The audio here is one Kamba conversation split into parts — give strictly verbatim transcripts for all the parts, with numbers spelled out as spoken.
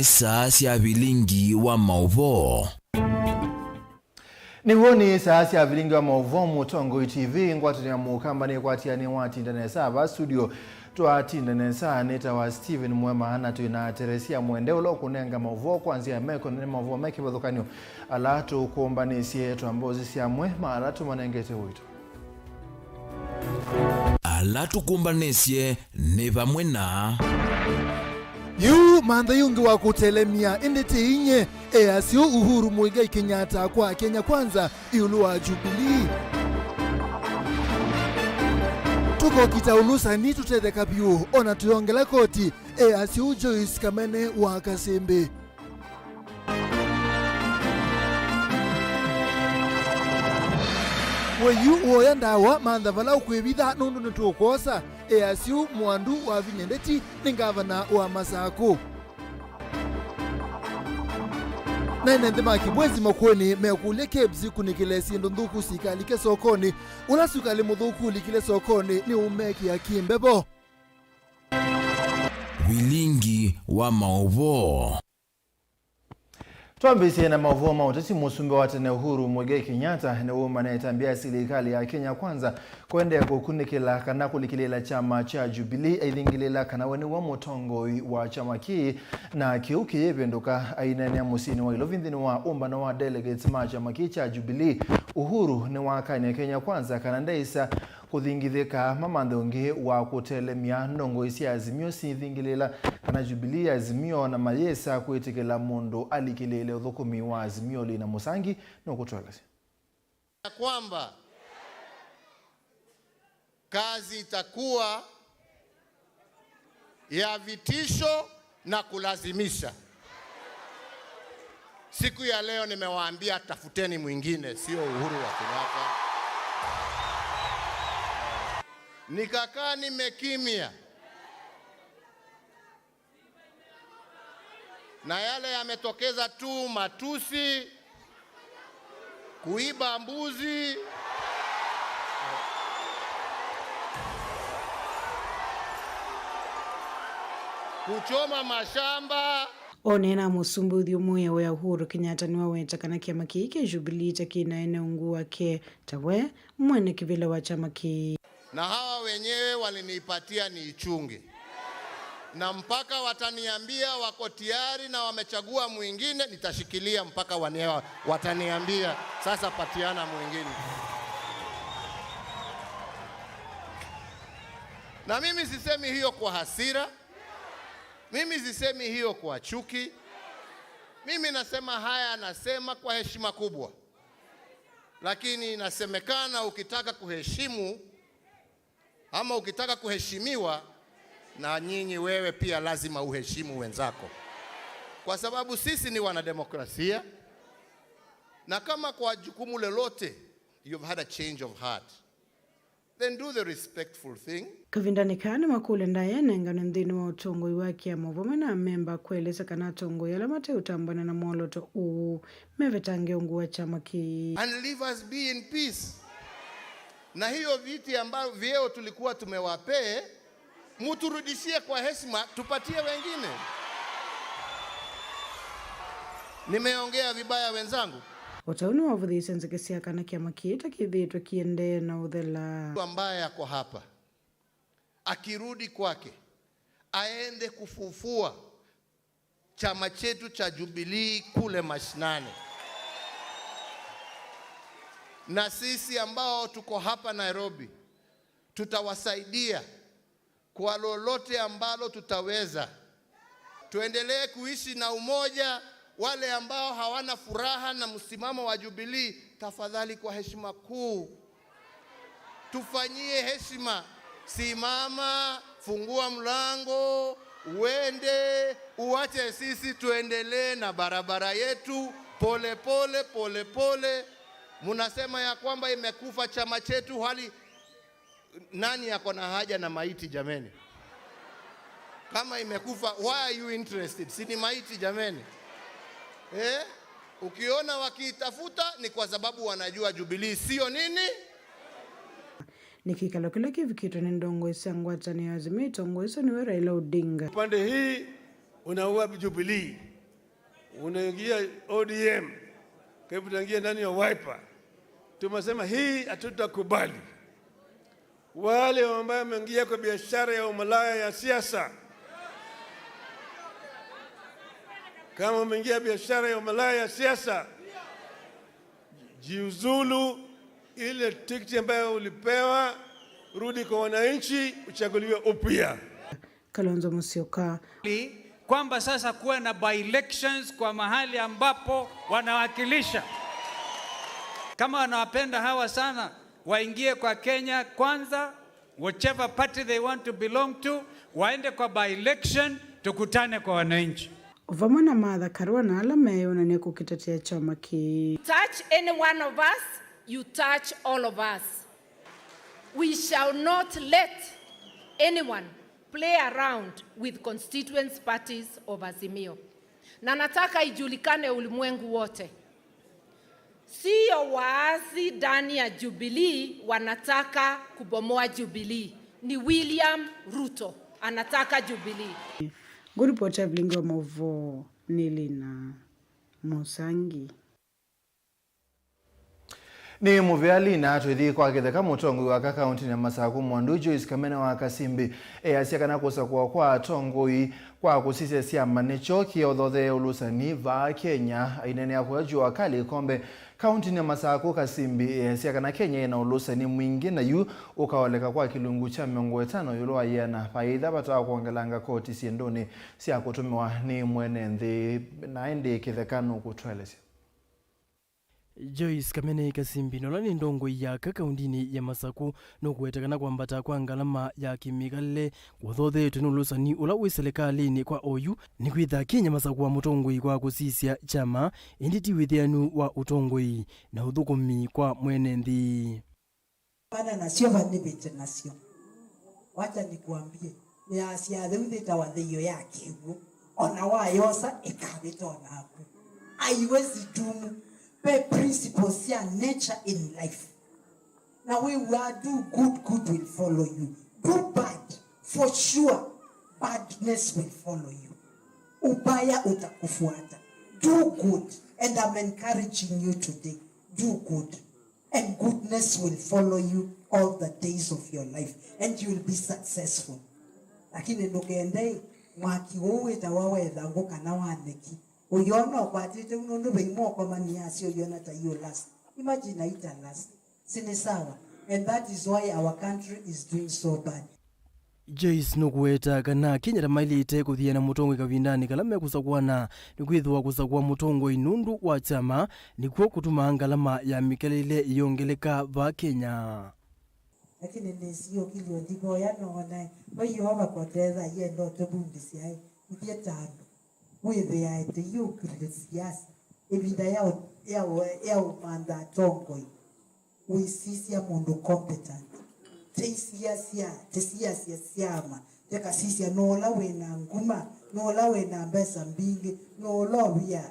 Saa sya vilingi wa maũvoo. Nĩw'o nĩ saa sya vilingi wa maũvoo, Mũtongoi T V, ngwatanĩo ya Mũkamba nĩkwatianĩe watinda nesa ava studio. Twatinda nesa, nĩtawa Steven Mwema na twĩ na Teresia Mwende ũla ũkũnenga maũvoo kwa nzĩa ya meko nĩ maũvoo me kĩvathũkany'o ala tũkũmbanĩsye twambe ũsisya amwe ma ala tũmanengete ũito. Ala tũkũmbanĩsye nĩ vamwe na. Yu mantha yũngĩ wa kũtelemya, ĩndĩ ti inye, easya Uhuru Muigai Kenyatta kwa Kenya Kwanza ĩũlũ wa Jubilee. Tũkokita ũlũsani tũtetheka vyũ, ona tũyongela koti, easya Joyce Kamene wa Kasĩmbĩ. We yu woya ndawa, mantha vala ũkwĩvitha nũndũ nĩtũkwosa, easya Mwandu wa Vinya Ndeti nĩ ngavana wa Masakũ. Na ene nthĩ ma Kibwezi Makueni mekũlya KEBS kunĩkĩle syĩndũ nthũku sikalike sokonĩ. Ũla sikalĩ mũthũku ũlikile sokonĩ nĩũmekĩa kĩmbevo. Vilingi wa maũvoo. Twambĩĩsye na maũvoo ma ũteti. Mũsumbĩ wa tene Uhuru Muigai Kenyatta nĩwaumanĩte mbĩa ya silikalĩ ya Kenya Kwanza kũendeea kũkunĩkĩla kana kũlikĩlĩĩla kyama kya Jubilee, aithingĩlĩĩla kana we nĩwe mũtongoi wa kyama kĩĩ, na kĩu kĩyĩvĩndũka. Aineenea mũsyĩnĩ wa Ilovi nthĩnĩ wa ũmbano wa delegates ma kyama kĩĩ kya Jubilee, Uhuru nĩwakany'a Kenya Kwanza kana ndaĩsa kũthingithĩka mamanthe ũngĩ wa kũtelemya ndongoi sya Azimio sithingĩlĩĩla kana Jubilee ya Azimio, na mayĩsa kwĩtĩkĩla mũndũ alikĩlĩĩle ũthũkũmi wa Azimio. Lina Mũsangi nũkũtũelesya. Ya kwamba kazi itakuwa ya vitisho na kulazimisha. Siku ya leo nimewaambia, tafuteni mwingine, sio Uhuru wa Kenyatta. Nikakaa nimekimya. Na yale yametokeza tu, matusi, kuiba mbuzi, kuchoma mashamba. Oneena mũsumbĩ ũthyũmũĩe wĩa Uhuru Kenyatta nĩwaweta kana kyama kĩĩ kya Jubilee ta kĩna ene ungu wake ta we mwene kĩvĩla wa kyama kĩĩ. Na hawa wenyewe walinipatia niichunge. Na mpaka wataniambia wako tayari na wamechagua mwingine, nitashikilia mpaka wane-, wataniambia, "Sasa patiana mwingine." Na mimi sisemi hiyo kwa hasira. Mimi sisemi hiyo kwa chuki. Mimi nasema haya, nasema kwa heshima kubwa. Lakini inasemekana ukitaka kuheshimu ama ukitaka kuheshimiwa, na nyinyi wewe pia lazima uheshimu wenzako. Kwa sababu sisi ni wanademokrasia, na kama kwa jukumu lolote you've had a change of heart, then do the respectful thing. Kavindanĩ kaa nĩmakũlya ndaĩa ĩnenganwe nthĩnĩ wa ũtongoi wa kĩama vamwe na amemba kũelesya kana atongoi ala mateũtambana na mwolooto ũũ mevetange ungu wa kyama kĩĩ. And leave us be in peace. Na hiyo viti ambayo vyeo tulikuwa tumewapee, muturudishie kwa heshima, tupatie wengine. Nimeongea vibaya wenzangu? O ta ũu nĩwavũthĩĩsye nzeke sya kana kĩama kĩĩ ta kĩthĩĩtwe kĩendee na ũthela. Mtu ambaye ako hapa, akirudi kwake, aende kufufua chama chetu cha Jubilee kule mashinani. Na sisi ambao tuko hapa Nairobi, tutawasaidia kwa lolote ambalo tutaweza. Tuendelee kuishi na umoja. Wale ambao hawana furaha na msimamo wa Jubilee, tafadhali, kwa heshima kuu, tufanyie heshima. Simama, fungua mlango, uende, uache sisi tuendelee na barabara yetu, pole pole, pole pole. Munasema ya kwamba imekufa chama chetu, hali nani ako na haja na maiti jameni? Kama imekufa, why are you interested? Si ni maiti jameni? Eh? Ukiona wakiitafuta ni kwa sababu wanajua Jubilee sio nini? Nĩ kĩkalo kĩla kĩvikĩtwe nĩ ndongoi sya ngwatanĩo ya Azimio itongoeswe nĩwe Raila Odinga. Upande hii unaua Jubilee, Unaingia O D M, karibu utaingia ndani ya Wiper. Tumesema hii hatutakubali. Wale ambao wameingia kwa biashara ya umalaya ya siasa, kama umeingia biashara ya umalaya ya siasa, jiuzulu, ile tikiti ambayo ulipewa, rudi kwa wananchi, uchaguliwe upya. Kalonzo Musyoka. Kwamba sasa kuwe na by-elections kwa mahali ambapo wanawakilisha. Kama wanawapenda hawa sana, waingie kwa Kenya Kwanza, whichever party they want to belong to, waende kwa by-election, tukutane kwa wananchi. O vamwe na Martha Karua na ala meyonany'a kũkĩtetea kyama kĩĩ. Touch any one of us, you touch all of us. We shall not let anyone play around with constituents parties of Azimio. Na nataka ijulikane ulimwengu wote. Sio waasi ndani ya Jubilee wanataka kubomoa Jubilee. Ni William Ruto anataka Jubilee. Ngũripoti ya vilingi wa maũvoo nĩ Lina Mũsangi. Nĩ mũvea Lina. Twĩthi kwa kĩtheka. Mũtongoi wa aka kaũntĩnĩ ya Masakũ Mwandu Joyce Kamene wa Kasimbi easya kana kũsakũa kwa atongoi kwa kũsisya syama nĩkyo kĩothoothee ũlũsani vaa Kenya. Aineenea kũya Jua Kali Ikombe kaũntĩnĩ ya Masakũ, Kasimbi easya kana Kenya ĩna ũlũsani mwingĩ na yu ũkaoleka kwa kĩlungu kya mĩongo ĩtano ĩũlũ wa ĩana vaĩtha vata wa kwongelanga koti syĩndũnĩ sya kũtũmĩwa nĩ mwene nthĩ. Na ĩndĩ kĩtheka nũkũtũelesya. Joyce Kamene Kasimbi, na ũla nĩ ndongoi ya aka kaũntĩnĩ ya Masakũ, nũkũweta kana kwambata kwa ngalama ya kĩmĩkalĩle kũthotheetwe nĩ ũlũsani ũla wĩ silikalĩnĩ kwa oyu, nĩkwĩtha Kenya masakũa mũtongoi kwa kũsisya kyama, ĩndĩ ti wĩthĩanu wa ũtongoi na ũthũkũmi kwa mwene nthĩ. Mana nasyo vanĩvĩte nasyo. Wacha nikuambie, nĩyasya atheu thĩtawa nthĩio ya kĩw'ũ, ona wayosa ĩkavĩta o naku. Haiwezi dumu. Ve principles sya nature in life. Na wĩw'aa, do good, good will follow you. Do bad, for sure, badness will follow you. Ubaya utakufuata. Do good, and I'm encouraging you today. Do good. And goodness will follow you all the days of your life, and you will be successful. Lakini ndũkende mwaki ũũ wĩtawa wa ĩthangũ kana wa nyeki ũyona ũkwatĩte ũu, nũndũ ve imwe ũkomania asyo ũyona ta iũ last. Imagine aita last. Si nĩ sawa? And that is why our country is doing so bad. Joyce nũkũweta kana Kenya ta maĩlĩte kũthiana mũtongoi kavindanĩ kala mekũsakũana, nĩkwĩthĩwa kũsakũa mũtongoi nũndũ wa kyama nĩkw'o kũtumaa ngalama ya mĩkalĩle ĩyongeleka vaa Kenya. Lakini nĩsiũkilye ndivoya noona vai Yeova kũtetha yenda ũtũvundĩsya ĩ, ithyĩ ta andũ wĩthĩae tũyĩũkilye siasa ĩvinda ya ũ-, ya ũ-, ya ũmantha atongoi. Wĩsisya mũndũ competent. Tĩsiasya, tĩsiasya syama, tĩkasisya nũũ ũla wĩ na nguma, nũũ ũla wĩ na mbesa mbingĩ, nũũ ũla ũvia.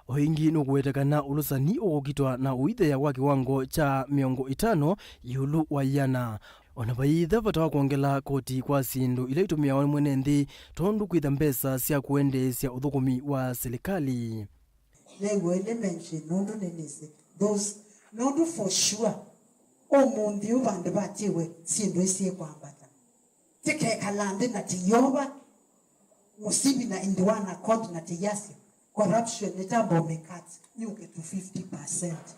O ĩngĩ nũkũweta kana ũlũsani ũkũkitwa na ũithea wa kĩwango kya mĩongo ĩtano ĩũlũ wa ĩana. O na vaitha vata wa kwongela koti kwa syĩndũ ila itũmĩawa nĩ mwene nthĩ, tondũ kwĩtha mbesa sya kũendeesya ũthũkũmi wa silikalĩ. Nĩw'o ĩndĩ mention nũndũ nĩnĩsĩ those, nũndũ for sure ũmũnthĩ ũũ vandũ vatĩwe syĩndũ isi kwambata. Tĩkekala nthĩ na tĩyova mũsivi na in one accord na tĩyasya corruption nĩtambo mĩkat yũke to fifty percent.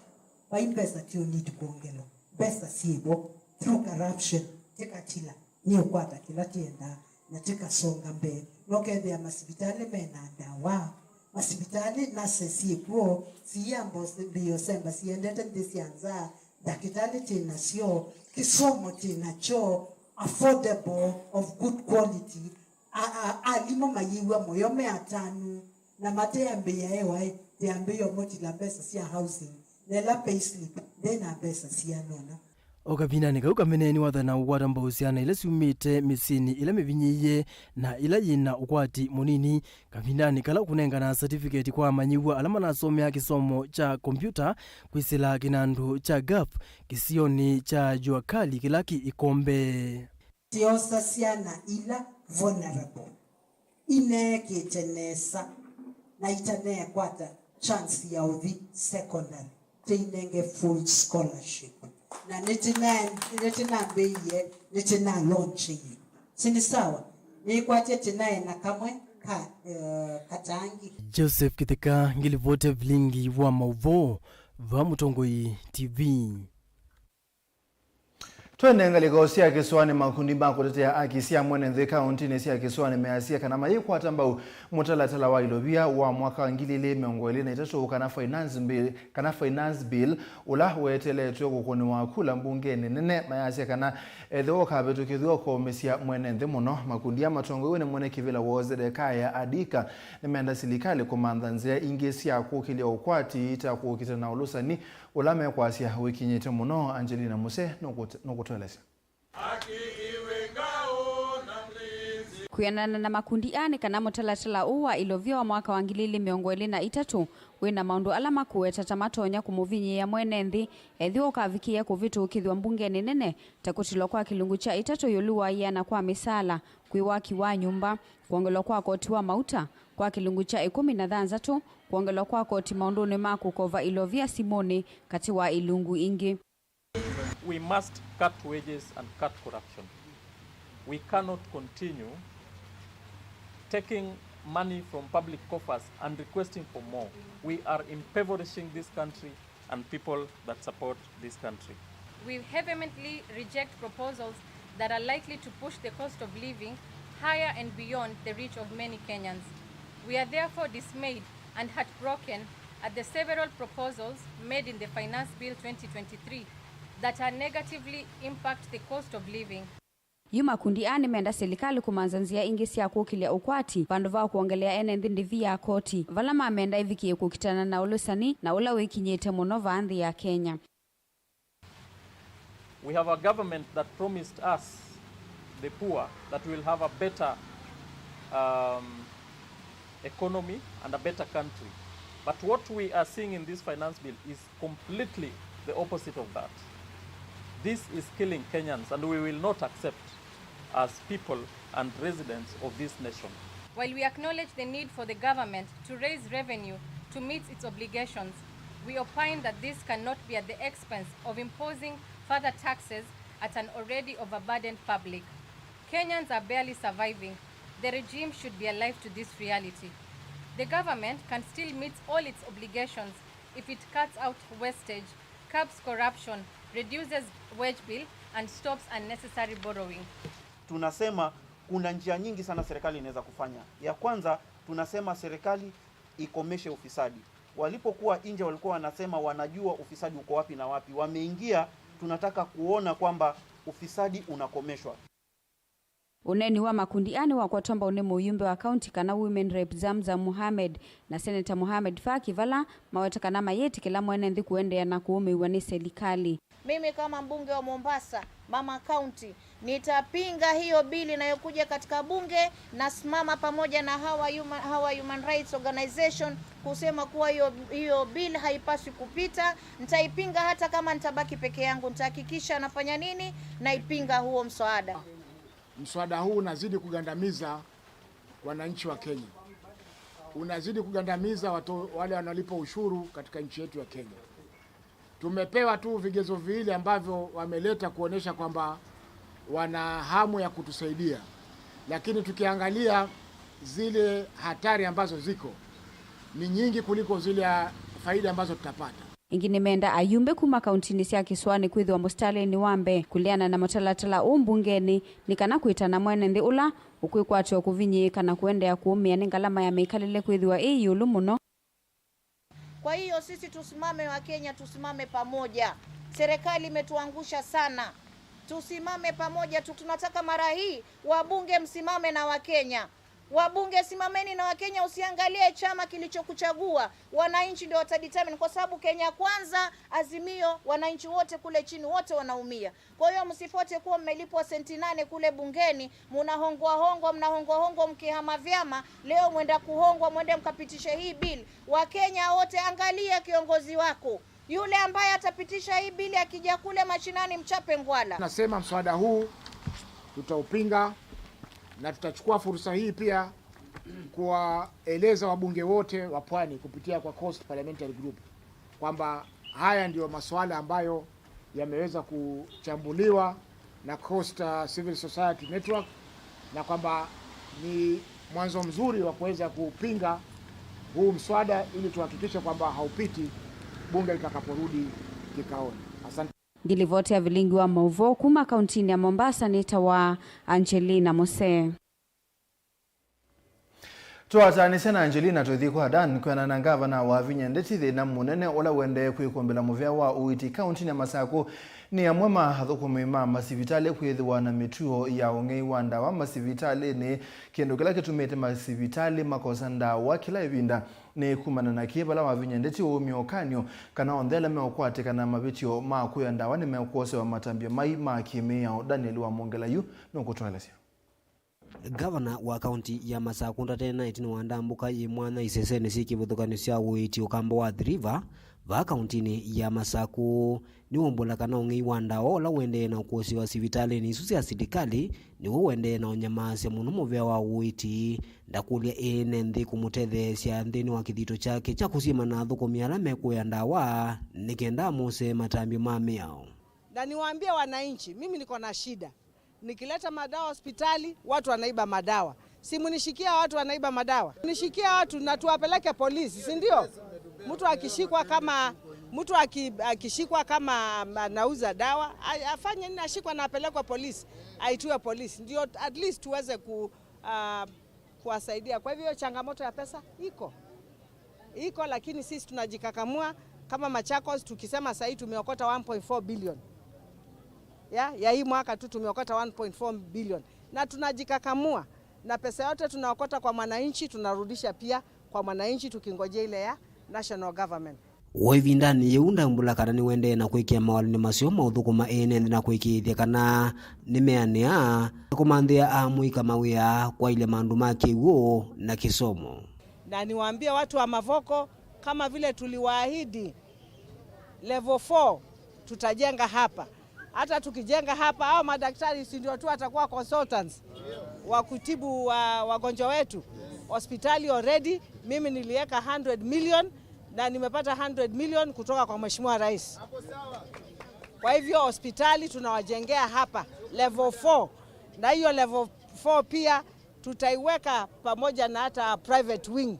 Vai mbesa tio need kwongelwa, mbesa syĩvo through corruption tĩkatila. Nĩũkwata kĩla tĩendaa na tĩkasonga mbee. Nokethĩa masivitalĩ mena ndawa, masivitalĩ nase syĩkw'o, siambo mbĩo semba siendete nthĩ sya nza, ndakĩtalĩ twĩ nasyo, kĩsomo twĩ nakyo, affordable, of good quality, a, a, alimũ mayĩw'a mũyo me atanu, na mateambĩĩa ewaĩ, teambĩĩa ũmũtila mbesa sya housing, na ĩla payslip ndĩ na mbesa siana ũna. O kavindanĩ kau, Kamene nĩwathana ũkwata mbau syana ila syumĩte mĩsyĩnĩ ĩla mĩvinyĩĩe na ĩla yĩna ũkwati mũnini, kavindanĩ kala ũkũnengana certificate kwa amanyĩw'a ala manasomea kĩsomo kya kombyũta kwĩsĩla kĩnandũ kya gap kĩsionĩ kya Jua Kali kĩla kĩ Ikombe. Tyosa syana ila vulnerable, ineekĩte nesa, Na itaneekwata chance ya ũthi secondary, tĩinenge full scholarship. Na nĩtĩna-, nĩtĩnambĩie, nĩtĩna launch yu. Si nĩ sawa? Nĩkwatye tĩnaĩ na kamwe ka, eh, katangi. Joseph Kĩtheka, ngĩlivoti vilingi wa maũvoo va Mũtongoi T V. Twende ngalĩko sya kĩsũanĩ, makundi ma kũtetea aki sya mwene nthĩ kaũntĩnĩ sya kĩsũanĩ measya kana mayĩkwata mbau mũtalatala wa ilovia wa mwaka wa ngili ilĩ mĩongo ĩlĩ na itatũ, kana finance bill, kana finance bill, ũla weteletwe kũkũnĩwa kula mbungenĩ nene. Mayasya kana ethĩwa ũkavĩtũkĩthw'a ũkomĩsya mwene nthĩ mũno. Makundi aa matongoew'e nĩ mwene kĩvĩla woo Zedekiah Adika nĩmenda silikalĩ kũmantha nzĩa ingĩ sya kũkĩlya ũkwati ta kũkita na ũlũsani ũla mekwasya wĩkinyĩte mũno. Angelina Muse nũkũt-, nũkũtũelesya. Kwĩanana na makundi aa, nĩ kana mũtalatala ũũ wa ilovia wa mwaka wa ngili ilĩ mĩongo ĩlĩ na itatũ wĩ na maũndũ ala makũweta ta matonya kũmũvinyĩĩa mwene nthĩ ethĩwa ũkavikĩĩa kũvĩtũkĩthw'a mbungenĩ nene, ta kũtilwa kwa kĩlungu kya itatũ ĩũlũ wa ĩana kwa mĩsaala kwĩ waki wa nyũmba, kwongelwa kwa koti wa mauta kwa kĩlungu kya ĩkũmi na thanthatũ, kwongelwa kwa koti maũndũnĩ ma kũkova ilovia simũnĩ, katĩ wa ilungu ingĩ. We must cut wages and cut corruption. We cannot continue taking money from public coffers and requesting for more. We are impoverishing this country and people that support this country. We vehemently reject proposals that are likely to push the cost of living higher and beyond the reach of many Kenyans. We are therefore dismayed and heartbroken at the several proposals made in the Finance Bill twenty twenty-three that are negatively impact the cost of living. Yu makundi aa nĩmenda silikalĩ kũmantha nzĩa ingĩ sya kũkĩlya ũkwati vandũ va kwongelea ene nthĩ ndĩvi ya koti, vala mamenda ĩvikĩe kũkitana na ũlũsani na ũla wĩkinyĩte mũno vaa nthĩ ya Kenya. We have a government that promised us, the poor, that we will have a better, um, economy and a better country. But what we are seeing in this finance bill is completely the opposite of that. This is killing Kenyans, and we will not accept as people and residents of this nation. While we acknowledge the need for the government to raise revenue to meet its obligations, we opine that this cannot be at the expense of imposing further taxes at an already overburdened public. Kenyans are barely surviving. The regime should be alive to this reality. The government can still meet all its obligations if it cuts out wastage, curbs corruption, reduces wage bill, and stops unnecessary borrowing. Tunasema kuna njia nyingi sana serikali inaweza kufanya. Ya kwanza, tunasema serikali ikomeshe ufisadi. Walipokuwa nje walikuwa wanasema wanajua ufisadi uko wapi na wapi. Wameingia, tunataka kuona kwamba ufisadi unakomeshwa. Ũneeni wa makundi aa nĩwakwatwa mbau nĩ mũyumbe wa kaunti kana Women Rep Zamzam Mohamed na Senator Mohamed Faki, vala maweta kana mayĩtĩkĩla mwene nthĩ kũendeea na kũũmĩw'a nĩ selikalĩ. Mimi kama mbunge wa Mombasa, Mama County, nitapinga hiyo bili inayokuja katika bunge. Nasimama pamoja na hawa human, hawa human rights organization kusema kuwa hiyo, hiyo bill haipaswi kupita. Nitaipinga hata kama nitabaki peke yangu. Nitahakikisha nafanya nini? Naipinga huo mswada. Mswada huu unazidi kugandamiza wananchi wa Kenya, unazidi kugandamiza watu wale wanalipa ushuru katika nchi yetu ya Kenya. Tumepewa tu vigezo viwili ambavyo wameleta kuonesha kwamba wana hamu ya kutusaidia, lakini tukiangalia zile hatari ambazo ziko ni nyingi kuliko zile faida ambazo tutapata. Ĩngĩ nĩmenda ayumbe kuma kauntinĩ sya kĩsũanĩ kwĩthĩwa mũsitalĩnĩ wa mbee kũleana na mũtalatala ũũ mbungenĩ, nĩ kana kwĩtana mwene nthĩ ũla ũkwĩkwatĩwa kũvinyĩĩka na kũendeea kũũmĩa nĩ ngalama ya mĩkalĩle kwĩthĩwa ĩ ĩũlũ mũno. Kwa hiyo sisi tusimame wa Kenya, tusimame pamoja. Serikali imetuangusha sana. Tusimame pamoja, tu-, tunataka mara hii wabunge msimame na Wakenya. Wabunge, simameni na Wakenya, usiangalie chama kilichokuchagua. Wananchi ndio watadetermine, kwa sababu Kenya Kwanza, Azimio, wananchi wote kule chini, wote wanaumia. Kwa hiyo msifote kuwa mmelipwa senti nane kule bungeni, mnahongwa hongwa, mnahongwa hongwa mkihama vyama, leo mwenda kuhongwa, mwende mkapitishe hii bill. Wakenya wote, angalia kiongozi wako. Yule ambaye atapitisha hii bili akija kule mashinani, mchape ngwala. Nasema mswada huu tutaupinga na tutachukua fursa hii pia kuwaeleza wabunge wote wa Pwani kupitia kwa Coast Parliamentary Group kwamba haya ndiyo masuala ambayo yameweza kuchambuliwa na Coast, uh, Civil Society Network, na kwamba ni mwanzo mzuri wa kuweza kupinga huu mswada ili tuhakikishe kwamba haupiti bunge litakaporudi kikaoni. Asante. Ngilivoti ya vilingi wa mauvoo kuma kauntinĩ ya Mombasa nĩtawa Angelina Mose. Twataanĩsya na Angelina tũthi kwa Dan. Kwĩanana na ngavana Wavinya Ndeti, thĩna mũnene ũla ũendee kwĩkũmbĩla mũvea wa ũiiti kauntinĩ ya Masakũ nĩ amwe ma athũkũmi ma masivitalĩ kwĩthĩwa na mĩtuo ya ũng'ei wa ndawa masivitalĩnĩ, kĩndũ kĩla kĩtumĩte masivitalĩ makosa ndawa kĩla ĩvinda. Nĩ kumana na kĩĩ vala Wavinya Ndeti ũumya ũkany'o kana onthe ala meũkwatĩkana na mavĩtyo ma kũya ndawa nĩmekwosewa matambya mai ma kĩ-mĩao? Daniel Wamwongela yu nũkũtũelesya. Ngavana wa kaunti ya Masakũ ndateena ĩtina wa ndambũka yĩ mwanya isesenĩ syĩ kĩvathũkany'o sya ũiiti ũkamba wa Athi River vaa kauntinĩ ya Masakũ, nĩwaumbũla kana ũng'ei wa ndawa ũla ũendee na ũkũsĩwa sivitalĩnĩ isu sya silikalĩ nĩw'o ũendee na ũnyamaasya mũno mũvea wa ũiiti. Ndakũlya ene nthĩ kũmũtetheesya nthĩnĩ wa kĩthito kyake kya kũsyĩma na athũkũmi ala mekũya ndawa nĩ kenda amosee matambya ma mĩao. Na niwaambie wananchi, mimi niko na shida. Nikileta madawa hospitali, watu wanaiba madawa. Si mnishikia watu wanaiba madawa. Nishikia watu na tuwapeleke polisi, si ndio? Mtu akishikwa kama, mtu aki-, akishikwa kama anauza dawa, a-, afanye nini? Ashikwe na apelekwe polisi, aitiwe polisi. Ndio at least tuweze ku-, ah, kuwasaidia. Kwa hivyo hiyo changamoto ya pesa iko. Iko, lakini sisi tunajikakamua. Kama Machakos, tukisema sahii tumeokota one point four billion. Ya, ya hii mwaka tu tumeokota one point four billion. Na tunajikakamua. Na pesa yote tunaokota kwa mwananchi, tunarudisha pia kwa mwananchi, tukingojea ile ya national government. O ĩvindanĩ yĩu, ndaumbũla kana nĩwendee na kwĩkĩa mawalũnĩ maseo maũthũkũma ene nthĩ na kũĩkĩĩthya kana nĩmeanĩa na kũmanthĩa amũika mawĩa kwaĩlya maũndũ ma kĩw'ũ na kĩsomo. Na niwaambie watu wa Mavoko, kama vile tuliwaahidi, level four tutajenga hapa. Hata tukijenga hapa, hao madaktari si ndio tu watakuwa consultants wa kutibu wa, wagonjwa wetu? Hospitali already, mimi niliweka hundred million na nimepata hundred million kutoka kwa Mheshimiwa Rais. Kwa hivyo hospitali tunawajengea hapa level four, na hiyo level four pia tutaiweka pamoja na hata private wing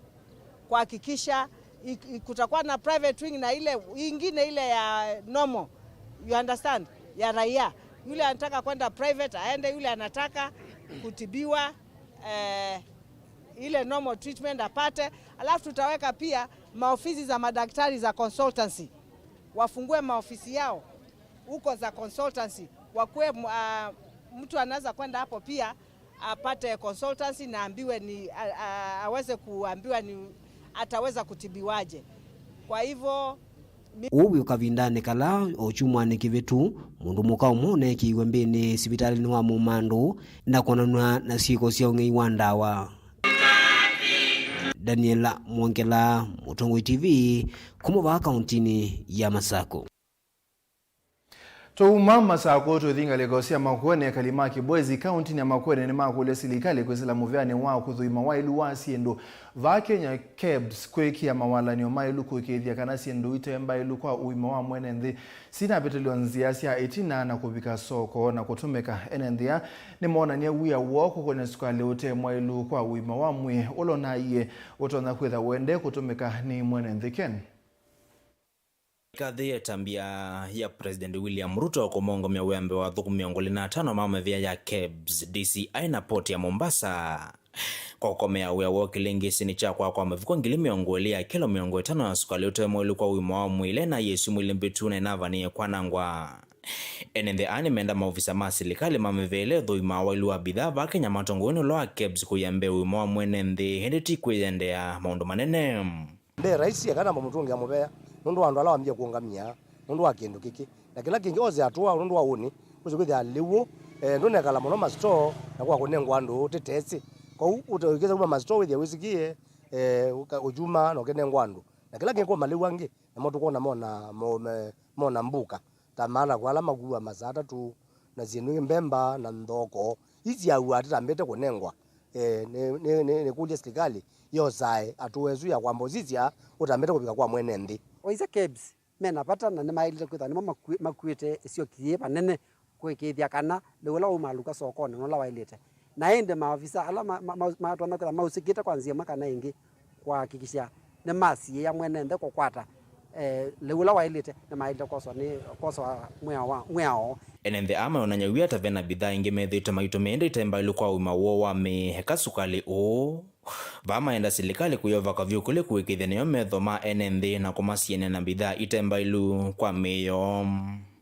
kuhakikisha i-, i-, kutakuwa na private wing na ile ingine, ile ya normal, you understand, ya raia. Yule anataka kwenda private aende, yule anataka kutibiwa, eh, ile normal treatment apate. Alafu tutaweka pia maofisi za madaktari za consultancy, wafungue maofisi yao huko za consultancy, wakuwe, ah, mtu anaweza kwenda hapo pia apate consultancy na ambiwe ni, a, a, aweze kuambiwa ni ataweza kutibiwaje. Kwa hivyo, mi- Ũu wĩ kavindanĩ kala o kyumwanĩ kĩvĩtu, mũndũ mũka ũmwe ũneekĩiwe mbĩnĩ sivitalĩnĩ wa Mũmandũ na kwonanw'a na syĩko sya ũng'ei wa ndawa. Daniela Mwongela, Mũtongoi T V, kuma vaa kauntinĩ ya Masakũ. Tũuma Masakũ tũthi ngalĩko sya Makueni. Ekali ma Kibwezi, kauntinĩ ya Makueni, nĩmakũlya silikalĩ kwĩsĩla mũveanĩ wa kũthũima waĩlu wa syĩndũ vaa Kenya, KEBS, kwĩkĩa mawalany'o maĩlu kũĩkĩĩthya kana syĩndũ ite mbaĩlu kwa ũima wa mwene nthĩ sinapĩtĩlw'a nzĩa sya ĩtina na kũvika soko na kũtũmĩka. Ene nthĩ aa nĩmoonany'a wia woo kũkony'a sukalĩ ũte mwaĩlu kwa ũima wa mwĩĩ ũla ũnaaie ũtonya kwĩtha ũendee kũtũmĩka nĩ mwene nthĩ. Ken. Ĩkathĩ ya ĩtambya ya President William Ruto kũmongomya wĩa mbee wa athũkũmi mĩongo ĩlĩ na atano ma mĩvĩa ya KEBS, DCI na port ya Mombasa. Kwa kũkomea wĩa woo kĩlĩngĩsĩnĩ kya kwaa kwa mavuko ngili mĩongo ĩlĩ ya kĩlo mĩongo ĩtano ya sukalĩ ũte mwaĩlu kwa ũima wa mwĩĩ ĩla ĩnaaie syumwa ilĩ mbĩtu na ĩnavanĩĩe kwanangwa. Ene nthĩ aa nĩmenda maovisa ma silikalĩ ma mĩvĩa ĩla ĩthũimaa waĩlu wa mbithaa vaa Kenya matongoew'e nĩ ũla wa KEBS kũia mbee ũima wa mwene nthĩ, ĩndĩ ti kwĩyendeea maũndũ manene. Nde raisi akana mamũtũngĩa mũvea nũndũ wa andũ ala wambie kũũngamĩa nũndũ wa kĩndũ kĩkĩ. Na kĩla kĩngĩ ose atũa nũndũ wa ũnĩ, ũsu kwĩthĩa lĩu, eh, ndũnekala mũno mastoo na kwa kũnengwa andũ tĩtesĩ. Kwoou ũte-, ũikĩsa kuma mastoo wĩthĩa wĩsikie, eh, ũka-, ũkyuma na ũkĩnengwa andũ. Na kĩla kĩngĩ kwa malĩu angĩ, namo tũkwona mona, mo-, me-, mona mbuka, ta maana kwa ala makuua masaa atatũ, na syĩndũ ingĩ, mbemba na nthoko, ii syaua atĩtambĩte kũnengwa. Eh, nĩ, nĩ, nĩ, nĩkũlya silikalĩ yosae atũa ĩsu ya kwamba ũsisya ũtambĩte kũvika kwa mwene nthĩ. Waisya KEBS mena vata na nĩmaĩlĩte kwĩthĩwa nĩmo makuĩ-, makuĩte ĩsyoki yĩĩ vanene kũĩkĩĩthya kana lĩu ũla waumaalũka sokonĩ nũla waĩlĩte. Na ĩndĩ maovisa ala ma-, ma-, ma-, matonya kwĩthĩwa mausĩkĩte kwa nzĩa ĩmwe kana ĩngĩ kũhakikisha nĩmasiĩĩa mwene nthĩ kũkwata, eh, lĩu ũla waĩlĩte, nĩmaĩlĩte kwoswa nĩ, kwoswa mwĩao wa, mwĩao. Ene nthĩ aa mayonany'a wia ta ve na mbithaa ingĩ methĩĩtwe maitũmĩĩte ite mbaĩlu kwa ũima woo wa mĩĩ, eka sukalĩ ũũ. Vaa maenda silikalĩ kũyovaka vyũ kũlĩ kũĩkĩĩthya nĩyo metho ma ene nthĩ na kũmasianĩa na mbithaa ite mbaĩlu kwa mĩĩ yoo.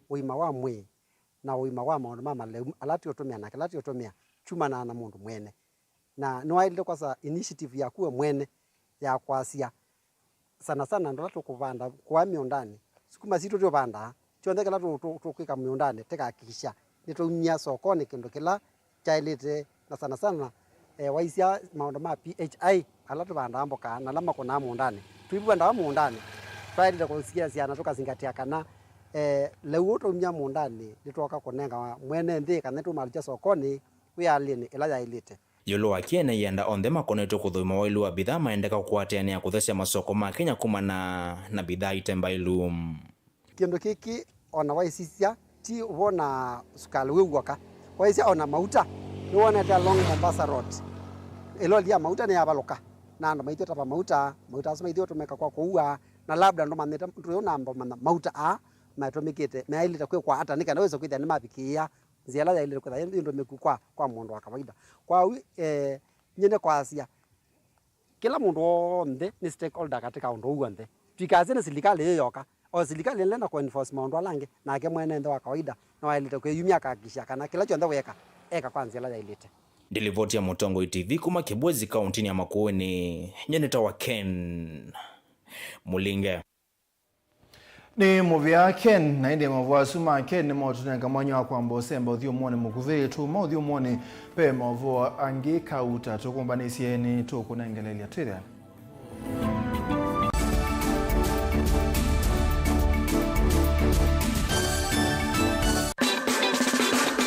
Ũima wa mwĩĩ na ũima wa maũndũ ma maleu ala tũũtũmĩa na kĩla tũũtũmĩa kyumanaa na mũndũ mwene. Na nĩwaĩlĩte kwasa initiative yaku we mwene ya kwasya, sana sana andũ ala tũkũvanda kũa mĩũndanĩ, sukuma sitũ tũvandaa, kyonthe kĩla tũ-, tũ-, tũkwĩka mĩũndanĩ, tĩkahakikisha nĩtwaumya sokonĩ kĩndũ kĩla kyaĩlĩte, na sana sana, eh, waisya maũndũ ma P H I, ala tũvandaa mboka na ala makũnaa mũũndanĩ. Tũivandaa mũũndanĩ, twaĩlĩte kũsiasya na tũkazingatia kana, eh, lĩu ũũ twaumya mũũndanĩ nĩtwoka kũnenga mwene nthĩ kana tũmalũkya sokonĩ wĩalĩnĩ ĩla yaĩlĩte. Ĩũlũ wa kĩene, enda onthe makonetwe kũthũima waĩlu wa mbithaa maendeka kũatĩanĩa kũthesya masoko ma Kenya kumana na mbithaa ite mbaĩlu. Kĩndũ kĩkĩ ona waisisya ti ũvoo na sukalĩ wĩ w'oka. Waisya ona mauta, nĩwonete along Mombasa Road, ĩloli ya mauta nĩyavalũka na andũ maithiĩ ũtava mauta. Mauta asu maithiĩ ũtũmĩka kwa kũua, na labda ndũmanyĩte, ndũyũ namba ũmanya mauta aa matũmĩkĩte, maĩlĩte kwĩkwa ata nĩ kana wĩse kwĩthĩa nĩmavikĩĩa nzĩa ĩla yaĩlĩte kwĩthĩa yĩ ndũmĩku kwa, kwa mũndũ wa kawaida. Kwa ũu, eh, nyie nĩkwasya, kĩla mũndũ w'onthe nĩ stakeholder katika ũndũ ũu w'onthe. Tũikasye nĩ silikalĩ yĩ yoka. O silikalĩ ĩla na kũenforce maũndũ ala angĩ, nake mwene nthĩ wa kawaida nĩwaĩlĩte kwĩyumya akahakikisha kana kĩla kyonthe wĩka, eka kwa nzĩa ĩla yaĩlĩte. Ndĩ livoti ya Mũtongoi T V kuma Kĩbwezi, kaũntĩnĩ ya Makueni, nyie nĩtawa Ken Mũlinge. Nĩ mũvea Ken, na ĩndĩ mavoo asu ma Ken nĩmaũtũnenga mwanya wa kwamba ũsemba ũthyũmũonĩ mũkuvĩ. Tuma ũthyũmũonĩ, ve mavoo angĩ kauta tũkũmbanĩsye nĩ tũkũnengelelya twĩthĩa.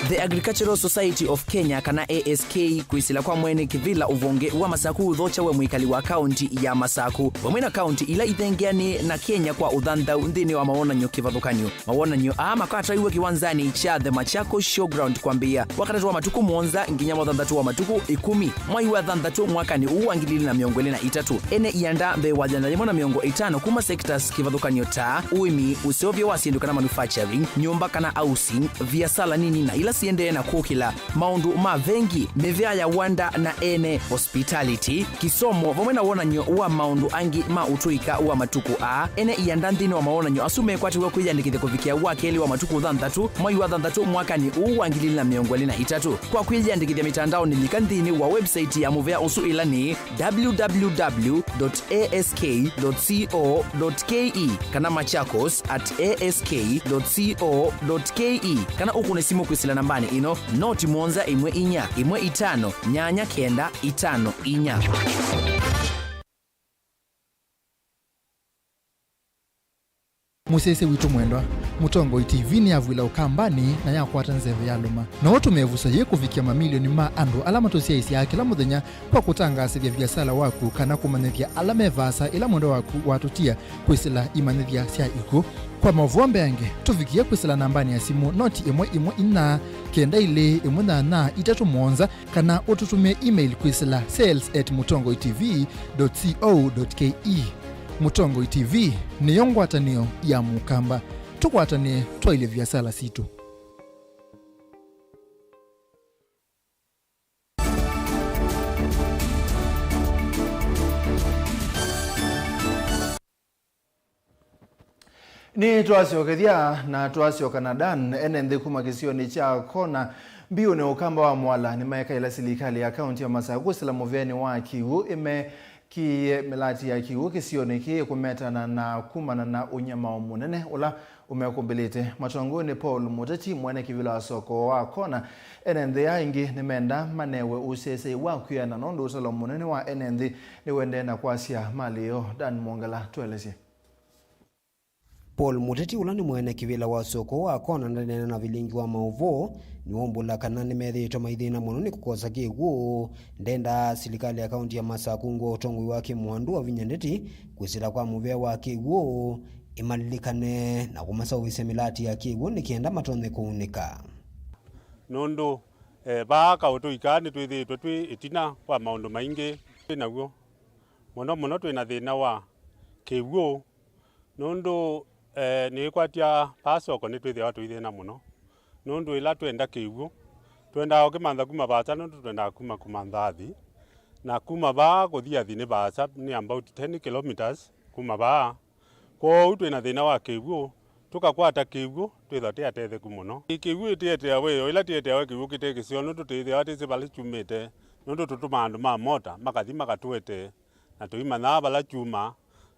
The Agricultural Society of Kenya, kana A S K, kwĩsĩla kwa mwene kĩvĩla ũvonge wa Masaku ũthokya we mwĩkali wa kaũnti ya Masaku, vamwe na kaũnti ila ithengeanĩe na Kenya kwa ũthanthau nthĩnĩ wa mawonany'o kĩvathũkany'o. Mawonany'o aa makataiwe kĩwanzanĩ kya The Machakos Showground kwambĩĩa Wakatatũ wa matukũ mũonza nginya wathanthatũ wa matukũ ĩkũmi mwai wa thanthatũ mwakanĩ ũũ wa ngili ili na mĩongo ĩlĩ na itatũ. Ene ianda mbee wa yĩana yĩmwe na mĩongo ĩtano kuma sectors kĩvathũkany'o ta ũĩmi, ũseũvyo wa syĩndũ kana manufacturing, nyũmba kana housing, viasala nini na ila siendee na kũkĩla, maũndũ ma vengi, mĩvĩa ya wanda na ene hospitality, kĩsomo, vamwe na wonany'o wa maũndũ angĩ ma ũtũĩka wa matukũ aa. Ene ianda nthĩnĩ wa mawonany'o asu mekwatĩw'a kwĩyandĩkĩthya kũvikĩa wa kelĩ wa matukũ thanthatũ mwai wa thanthatũ mwakanĩ ũũ wa ngili ili na mĩongo ĩlĩ na itatũ. Kwa kwĩyandĩkĩthya mĩtandaonĩ, lika nthĩnĩ wa website ya mũvea ũsu, ĩla nĩ w w w dot a s k dot co dot k e kana machakos at a s k dot co dot k e, kana ũkũne simũ kwĩsĩla nambanĩ ĩno, noti mũonza ĩmwe inya ĩmwe itano nyanya kenda itano inya. Mũsyaĩĩsya witũ mwendwa, Mũtongoi T V nĩyavw'ĩla ũkambanĩ na yakwata nzeve yalũma. No ũtũme ĩvuso yĩĩ kũvikĩa mamilioni ma andũ ala matũsyaĩĩsyaa kĩla mũthenya kwa kũtangaasĩthya viasala waku kana kũmanyĩthya ala me vaasa ĩla mwendwa waku watũtia kwĩsĩla imanyĩthya sya ikw'ũ. Kwa maũvoo mbeange, tũvikĩe kwĩsĩla nambanĩ ya simũ noti ĩmwe ĩmwe inya kenda ilĩ ĩmwe nyanya itatũ mũonza, kana ũtũtũmĩe email kwĩsĩla sales at mũtongoi t v dot co dot k e. Mũtongoi T V nĩyo ngwatanĩo ya Mũkamba. Tũkwatanĩe twaĩlye viasala sitũ. Nĩtwasyokethya na twasyoka na Dan. Ene nthĩ kuma kĩsionĩ kya Kona, mbiũnĩ Ũkamba wa Mwala, nĩmaekaĩla silikalĩ ya kaũntĩ ya Masaku kũsĩla mũvĩanĩ wa kĩw'ũ ĩmekĩĩe mĩlati ya kĩw'ũ kĩsionĩ kĩĩ kũmetana na kumana na ũnyamao mũnene ũla ũmekũmbĩlĩte. Matongoew'e nĩ Paul Mũteti, mwene kĩvĩla wa soko wa Kona. Ene nthĩ aa ĩngĩ nĩmenda manewe ũsyaĩĩsyai wa kwĩana nũndũ ũtalo mũnene wa ene nthĩ nĩũendee na kwasya malĩ yoo. Dan Mwongela, tũelesye. Paul Mũteti, ũla nĩ mwene kĩvĩla wa soko wa Kona, ndaneena na vilingi wa maũvoo, nĩwaumbũla kana nĩmethĩĩtwe maithĩna mũno nĩ kũkosa kĩw'ũ. Ndendaa silikalĩ ya kaunti ya Masaku ngũa ũtongoi wa Kĩmwandu wa Vinya Ndeti kwĩsĩla kwa mũvea wa kĩw'ũ ĩmalilikane na kũmaseũvĩsya mĩlati ya kĩw'ũ nĩ kenda matonye kũunĩka. Nũndũ, eh, vaa kaũ tũikaa nĩtwĩthĩĩtwe twĩ ĩtina kwa maũndũ maingĩ twĩ naw'o. Mũno mũno twĩ na thĩna wa kĩw'ũ, nũndũ, eh, nĩĩkwatya vaa soko nĩtwĩthĩawa tũithĩna mũno, nũndũ ĩla twenda kĩw'ũ, twendaa ũkĩmantha kuma vaasa, nũndũ twendaa kuma kũmantha athi, na kuma vaa kũthi athi nĩ vaasa, nĩ about ten kilometres kuma vaa. Kwoou twĩ na thĩna wa kĩw'ũ, tũkakwata kĩw'ũ, twĩthwa tĩ atetheku mũno. Kĩw'ũ ĩtĩeteawa, ĩyo ĩla tĩeteawa kĩw'ũ kĩte kĩseo, nũndũ tĩthĩawa tĩsĩ vala kyumĩte, nũndũ tũtũmaa andũ ma mota makathi makatũetee, na tũimanyaa vala kyumaa.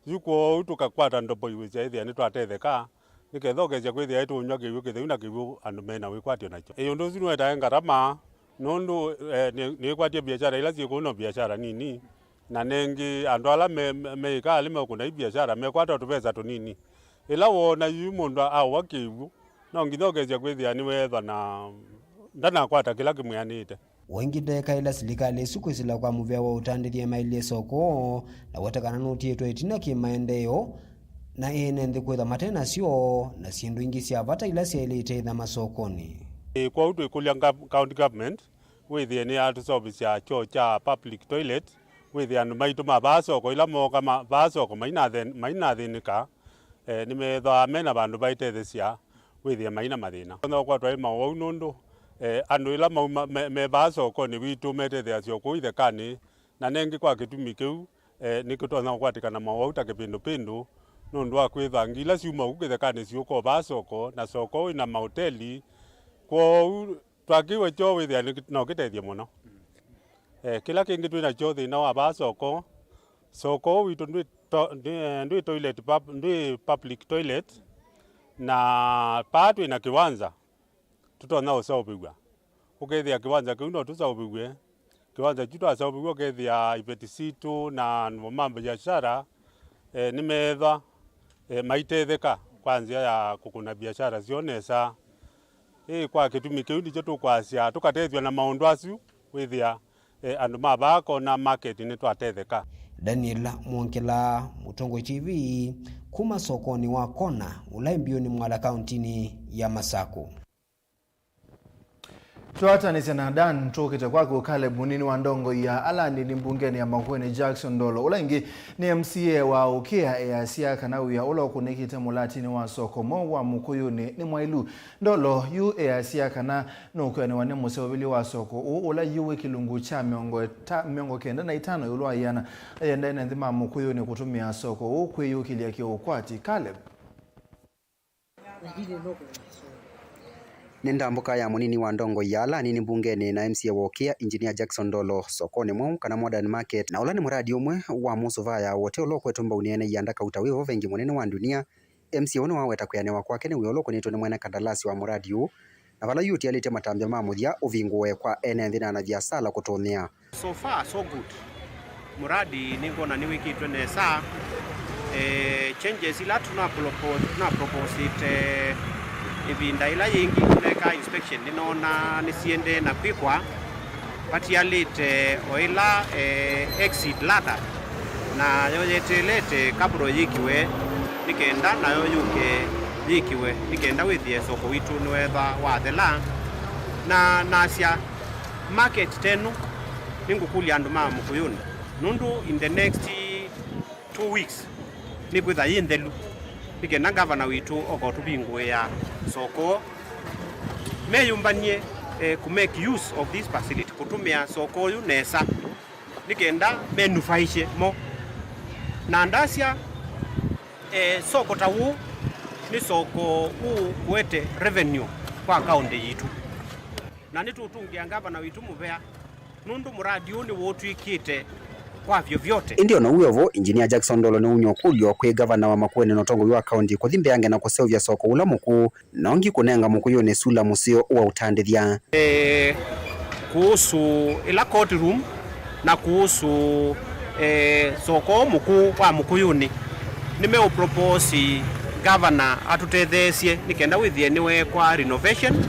Yu kwoou tũkakwata ndobo iwĩsya ĩthĩa nĩtwatetheka, nĩketha ũkesya kwĩthĩa ĩtũũnyw'a kĩw'ũ kĩtheu na kĩw'ũ andũ mena wĩkwatyo nakyo. Ĩ, ũndũ ũsu nĩwetae ngarama, nũndũ, eh, nĩ-, nĩĩkwatya biashara ila syĩ kũu no biashara nini, na nengĩ andũ ala me-, me-, meĩkaa nĩ mekũna i biashara mekwata o tũvesa tũnini. Ĩla woona yu mũndũ aũa kĩw'ũ, no nginya ũkesya kwĩthĩa nĩweethwa na ndanakwata kĩla kĩmwĩanĩte. Ũingĩ ndeka ĩla silikalĩ ĩsu kwĩsĩla kwa mũvea wa ũtandĩthya ĩmaĩlye soko, na weta kana nũtiĩtwe ĩtina kĩ maendeeo, na ene nthĩ kwĩtha mate nasyo, na syĩndũ ingĩ sya vata ila syaĩlĩte ĩtha masokonĩ. Ĩ, kwoou twĩkũlya gov-, county government wĩthĩe nĩyatũseũvĩsya kyoo kya public toilet, wĩthĩe andũ maitũ ma vaa soko ila mooka ma-, vaa soko mainathe-, mainathĩnĩka, eh, nĩmethĩawa mena vandũ vaitetheesya wĩthĩe maina mathĩna. Tonya ũkwatwa ĩ maũwau nũndũ, eh, andũ ĩla mauma me, me vaa sokonĩ witũ metetheeasya o kũu ithekanĩ, na nengĩ kwa kĩtumi kĩu, eh, nĩkũtonya kũkwatĩkana maũwau ta kĩpindũpindũ nũndũ wa kwĩthwa ngi ila syuma kũu kĩthekanĩ siũka o vaa soko, na soko wĩna maoteli. Kwoou twakĩw'a kyoo wĩthĩa nĩ, no kĩtethye mũno. Eh, kĩla kĩngĩ twĩ nakyo thĩna wa vaa soko, soko witũ ndwĩ to-, ndwĩ, eh, ndwĩ toilet pub-, ndwĩ public toilet, na paa twĩ na kĩwanza tũtonya ũseũvĩw'a. Ũkethĩa kĩwanza kĩu no tũseũvĩw'e, kĩwanza kyu twaseũvĩw'a ũkethĩa iveti sitũ na andũ ma biashara, eh, nĩmeethwa, eh, maitetheka kwa nzĩa ya kũkũna biashara syoo nesa. Ĩ, kwa kĩtumi kĩu nĩkyo tũkwasya tũkatethw'a na maũndũ asu, wĩthĩa, eh, andũ ma vaa Kona market nĩtwatetheka. Daniel Mwongela, Mũtongoi T V, kuma sokonĩ wa Kona, ũla ĩ Mbiũnĩ Mwala, kauntinĩ ya Masaku. Twatanĩsya na Dan, tũkĩte kwaku Caleb, mũnini wa ndongoi ya ala anini mbungenĩ ya Makueni Jackson Ndolo, ũla ĩngĩ nĩ M C A wa Ũkĩa, easya kana wĩa ũla ũkũnĩkĩte mũlatinĩ wa soko mweũ wa Mũkũyũnĩ nĩ mwaĩlu. Ndolo yu easya kana nũkwĩanĩwa nĩ mũseũvĩlye wa soko ũũ ũla yu wĩ kĩlungu kya mĩongo ĩta-, mĩongo kenda na itano ĩũlũ wa ĩana, ayenda ene nthĩ ma Mũkũyũnĩ kũtũmĩa soko ũũ kwĩyũkĩlya kĩũkwati. Caleb. Nĩ ndambũka ya mũnini wa ndongoi ya ala anini mbungenĩ na M C A wa Ũkĩa, Engineer Jackson Ndolo, sokonĩ mweũ kana Modern Market, na ũla nĩ mũradi ũmwe wa mũsũvaa ya ũte ũla ũkwetwe mbaunĩ ene ianda kauta wĩ vo vengi mũnene wa ndunia. M C A ũũ nĩwaweta kwĩanĩwa kwake nĩ wĩa ũla ũkũnĩtwe nĩ mwene kandalasi wa mũradi ũũ, na vala yu ũtialĩtye matambya ma mũthya ũvingũe kwa ene nthĩ na anaviasala kũtũmĩa. So far, so good. Mũradi nĩngwona nĩwĩkĩtwe nesa. Eh, changes ila tuna propo-, tuna proposĩte ĩvinda ĩla yĩngĩ tũneka inspection, nĩnoona nĩsiendee na kwĩkwa. Vatialĩte o ĩla, eh, exit ladder, nayo yeteelete kabro yĩkiwe, nĩ kenda nayo yũke yĩkiwe, nĩ kenda wĩthĩe soko witũ nĩwethwa wathela. Na nasya, market tenu, nĩngũkũlya andũ ma Mũkũyũnĩ, nũndũ in the next two weeks nĩkwĩtha yĩ nthelu, nĩ kenda ngavana witũ oka ũtũvingũĩa soko. Meyũmbany'e, eh, kũ make use of this facility, kũtũmĩa soko ũyũ nesa, nĩ kenda menufaishe mo. Na ndasya, eh, soko ta ũũ nĩ soko ũũ kũete revenue kwa kaũntĩ yitũ, na nĩtũũtũngĩa ngavana witũ mũvea. Nũndũ mũradi ũũ nĩwũtw'ĩkĩte kwa vyovyote. Ĩndĩ o na ũu wĩ o vo, Engineer Jackson Ndolo nĩwauny'a ũkũlyo kwĩ ngavana wa Makueni na ũtongoi wa kaũntĩ kũthi mbeange na kũseũvya soko ũla mũkũũ, na ũngĩ kũnenga Mũkũyũnĩ sula mũseo wa ũtandĩthya. Eh, kuhusu ĩla court room na kuhusu, eh, soko mũkũũ wa Mũkũyũnĩ, nĩmeũpropose Gavana atũtetheesye nĩ kenda wĩthĩe nĩweekwa renovation,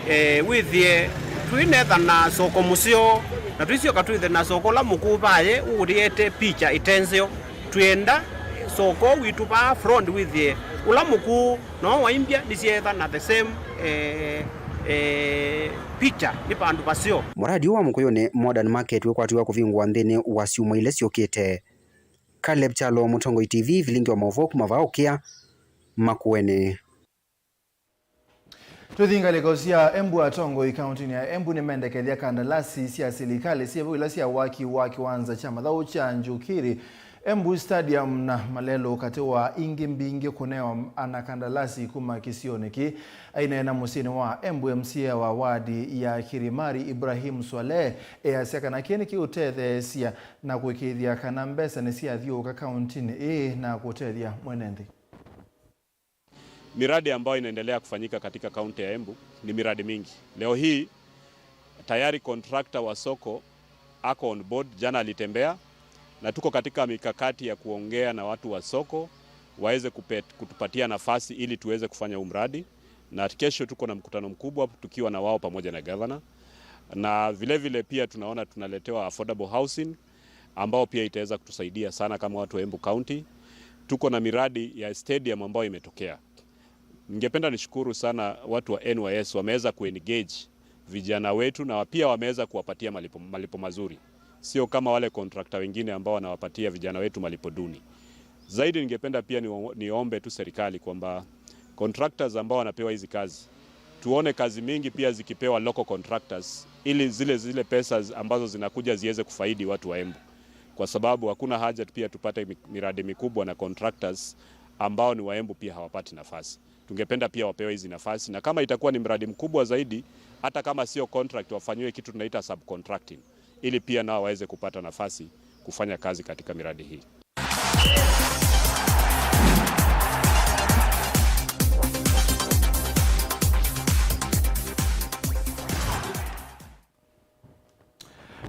eh, wĩthĩe twĩnetha na soko mũseo, na twĩsyoka twĩthe na soko ũla mũkũũ vaye ũũyĩete picha ĩte nzeo. Twĩenda soko witũ vaa front wĩthĩe ũla mũkũũ, no waimbya nĩsyeetha na the same, eh, eh, picha nĩ vandũ vaseo. Mũradi ũũ wa Mũkũyũnĩ Modern Market wĩkwatĩwa kũvingũa nthĩnĩ wa syumwa ila syũkĩte. Caleb Kyalo, Mũtongoi T V, vilingi wa maũvoo kuma vaa ũkĩa Makueni. Twĩthi ngalĩko sya Embu. Atongoi kauntinĩ ya Embu nĩmendekethya kandalasi sya silikalĩ syĩ vau ila sya waki wa kĩwanza kya mathaũ kya Njukiri, Embu Stadium na malelũ katĩ wa ingĩ mbingĩ kũnewa ana kandalasi kuma kĩsionĩ kĩĩ. Aineena mũsyĩnĩ wa Embu, M C A wa wadi ya Kirimari, Ibrahim Swaleh, easya kana kĩĩ nĩkĩũtetheesya na kũĩkĩĩthya kana mbesa nĩsyathyũũka kauntinĩ ĩĩ na kũtethya mwene nthĩ. Miradi ambayo inaendelea kufanyika katika kaunti ya Embu ni miradi mingi. Leo hii tayari contractor wa soko ako on board, jana alitembea, na tuko katika mikakati ya kuongea na watu wa soko waweze kupe-, kutupatia nafasi ili tuweze kufanya huu mradi, na kesho tuko na mkutano mkubwa tukiwa na wao pamoja na gavana, na vile vile pia tunaona tunaletewa affordable housing ambao pia itaweza kutusaidia sana kama watu wa Embu County. Tuko na miradi ya stadium ambayo imetokea. Ningependa nishukuru sana watu wa N Y S, wameweza kuengage vijana wetu na pia wameweza kuwapatia malipo, malipo mazuri, sio kama wale contractor wengine ambao wanawapatia vijana wetu malipo duni. Zaidi ningependa pia ni, niombe tu serikali kwamba contractors ambao wanapewa hizi kazi, tuone kazi mingi pia zikipewa local contractors, ili zile, zile pesa ambazo zinakuja ziweze kufaidi watu wa Embu, kwa sababu hakuna haja pia tupate mi-, miradi mikubwa na contractors ambao ni wa Embu pia hawapati nafasi. Tungependa pia wapewe hizi nafasi, na kama itakuwa ni mradi mkubwa zaidi, hata kama sio contract, wafanyiwe kitu tunaita subcontracting, ili pia nao waweze kupata nafasi kufanya kazi katika miradi hii.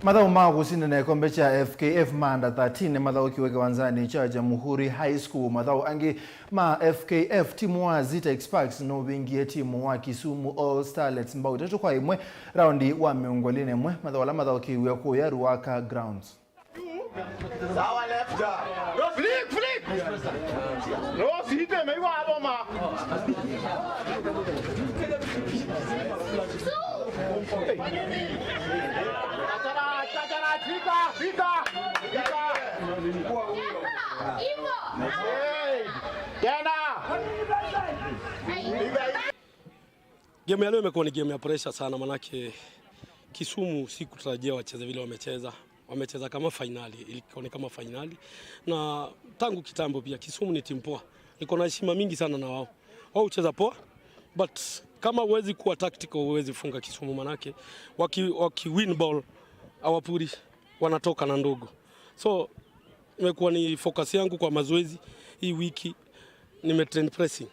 Mathaũ ma kũsindana ĩkombe kya F K F ma under thirteen nĩmathaũkiwe kĩwanzanĩ kya Jamhuri High School. Mathaũ angĩ ma F K F, timu wa Zitex Sparks nũvingie timu wa Kisumu All Starlets mbao itatũ kwa ĩmwe raundi wa mĩongo ĩlĩ na ĩmwe, mathaũ ala mathaũkĩiw'e kũya Ruaka Grounds. Sawa, left. Flick, flick. No, site, meiwa hapo ma. Achana, achana, fika, fika. Fika. Hey, tena. Game ya leo imekuwa ni game ya pressure sana, manake Kisumu sikutarajia wacheze vile wamecheza. Wamecheza kama fainali, ilikuwa ni kama fainali. Na tangu kitambo pia, Kisumu ni timu poa. Niko na heshima mingi sana na wao. Wao hucheza poa, but kama huwezi kuwa tactical, huwezi funga Kisumu, manake waki, waki win ball, hawapuri, wanatoka na ndogo. So, imekuwa ni focus yangu kwa mazoezi hii wiki, nimetrain pressing.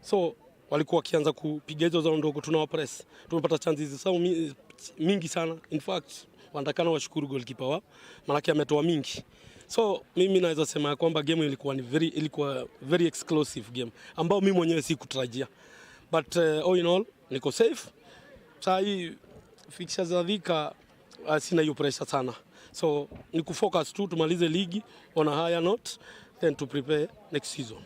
So, walikuwa wakianza kupiga hizo zao ndogo, tunawa press. Tumepata chances zao mi-, mingi sana. In fact, wanatakana washukuru goalkeeper wao, manake ametoa mingi. So, mimi naweza sema ya kwamba game ilikuwa ni very, ilikuwa very explosive game, ambao mimi mwenyewe sikutarajia. But, eh, all in all, niko safe. Saa hii fixtures za Thika, ah, sina hiyo pressure sana. So, ni kufocus tu, tumalize ligi on a higher note, then to prepare next season.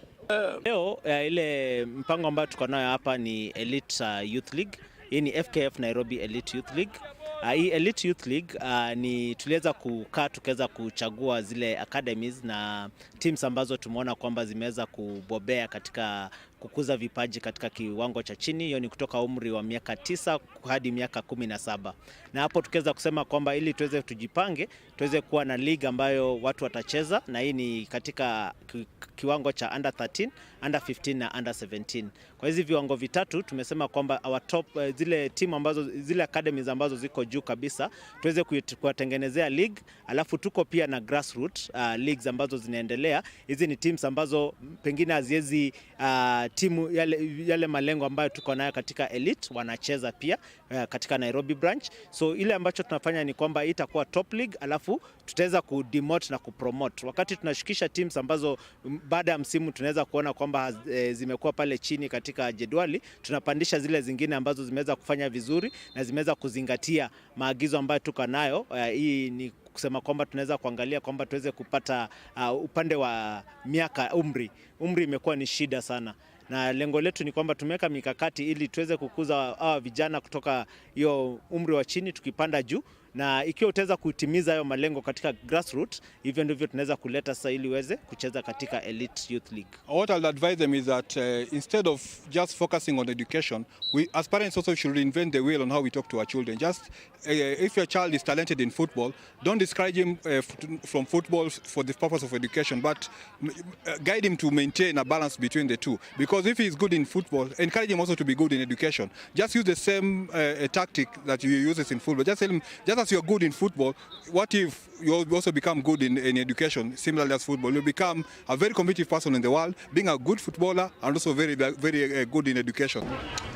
Leo, eh, ile mpango ambayo tuko nayo hapa ni Elite, uh, Youth League. Hii ni F K F Nairobi Elite Youth League. Uh, hii Elite Youth League, uh, ni tuliweza kukaa tukaweza kuchagua zile academies na teams ambazo tumeona kwamba zimeweza kubobea katika kukuza vipaji katika kiwango cha chini. Hiyo ni kutoka umri wa miaka tisa hadi miaka kumi na saba. Na hapo tukiweza kusema kwamba ili tuweze tujipange, tuweze kuwa na league ambayo watu watacheza, na hii ni katika ki-, kiwango cha under thirteen, under fifteen na under seventeen. Kwa hizi viwango vitatu tumesema kwamba our top, eh, zile timu ambazo, zile academies ambazo ziko juu kabisa, tuweze kuit-, kuwatengenezea league, alafu tuko pia na grassroot, uh, leagues ambazo zinaendelea. Hizi ni teams ambazo pengine haziwezi, uh, timu yale, yale malengo ambayo tuko nayo katika elite, wanacheza pia, uh, katika Nairobi branch. So ile ambacho tunafanya ni kwamba itakuwa top league, alafu tutaweza kudemote na kupromote. Wakati tunashukisha teams ambazo, m-, baada ya msimu tunaweza kuona kwamba, eh, zimekuwa pale chini katika jedwali, tunapandisha zile zingine ambazo zimeweza kufanya vizuri na zimeweza kuzingatia maagizo ambayo tuko nayo. Eh, hii ni kusema kwamba tunaweza kuangalia kwamba tuweze kupata, ah, upande wa miaka, umri. Umri imekuwa ni shida sana. Na lengo letu ni kwamba tumeweka mikakati ili tuweze kukuza hawa vijana kutoka hiyo umri wa chini tukipanda juu. Na ikiwa utaweza kutimiza hayo malengo katika grassroot, hivyo ndivyo tunaweza kuleta sasa ili uweze kucheza katika Elite Youth League. What I'll advise them is that, uh, instead of just focusing on education, we, as parents also should reinvent the wheel on how we talk to our children. Just, uh, if your child is talented in football, don't discourage him, uh, f-, from football for the purpose of education, but, uh, guide him to maintain a balance between the two. Because if he's good in football, encourage him also to be good in education. Just use the same, uh, uh, tactic that you use in football. Just tell him, just as you're good in football, what if you al-, also become good in, in education, similarly as football? You become a very competitive person in the world, being a good footballer and also very, very, uh, good in education.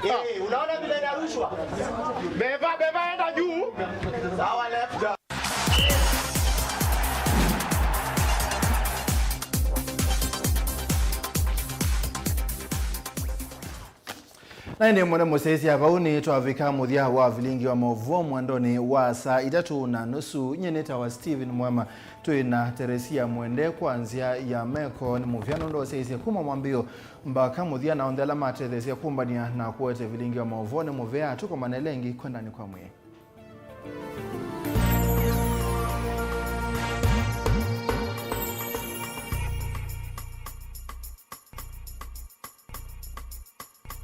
Hey, unaona vile inarushwa? Beva, beva, enda juu. Sawa, left. Na ĩndĩ mwene mũsyaĩĩsya, vau nĩ twavika mũthya wa vilingi wa maũvoo mwendonĩ wa saa itatũ na nusu. Nyie nĩtawa Steven Mwema. Twĩ na Teresia Mwende kwa nzĩa ya meko nĩ mũvea nũndũ wasyaĩĩsye kuma mwambĩĩo mbaka mũthya, na onthe ala matetheesya kũmbany'a na kũete vilingi wa maũvoo nĩ mũvea. Tũkomane lengi kwendanĩ kwa mwĩĩ.